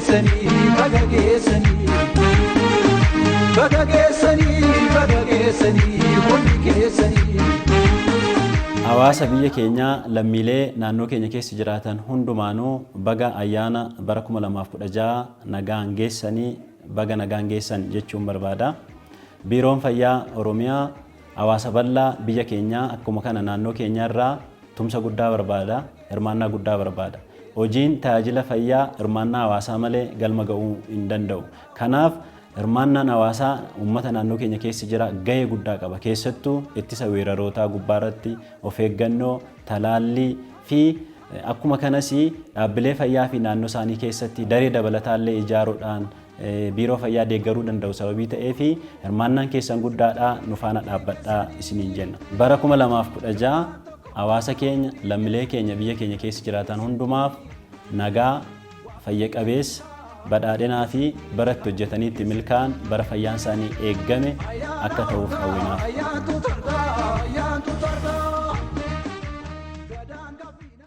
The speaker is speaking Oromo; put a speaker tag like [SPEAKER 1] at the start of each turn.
[SPEAKER 1] Geessanii baga geessanii, baga geessanii, baga geessanii hundi keessanii.
[SPEAKER 2] Hawaasa biyya keenyaa, lammiilee naannoo keenya keessa jiraatan hundumaanuu baga ayyaana bara 2016 nagaan geessanii, baga nagaan geessan jechuun barbaada. Biiroon Fayyaa Oromiyaa hawaasa bal'aa biyya keenyaa akkuma kana naannoo keenyaa irraa tumsa guddaa barbaada, hirmaannaa guddaa barbaada. Hojiin tajaajila fayyaa hirmaannaa hawaasaa malee galma ga'uu hin danda'u. Kanaaf hirmaannaan hawaasaa uummata naannoo keenya keessa jira gahee guddaa qaba. Keessattuu ittisa weerarootaa gubbaarratti of eeggannoo, talaallii fi akkuma kanas dhaabbilee fayyaa fi naannoo isaanii keessatti daree dabalataallee ijaaruudhaan biiroo fayyaa deeggaruu danda'u sababii ta'eef hirmaannaan keessan guddaadhaa, nu faana dhaabbadhaa isiniin jenna. Bara 2016 hawaasa keenya, lammiilee keenya biyya keenya keessa jiraatan hundumaaf nagaa, fayya qabeessa, badhaadhinaa fi bara itti hojjetanii itti milkaa'an, bara fayyaan isaanii eeggame akka ta'uuf hawwinaaf.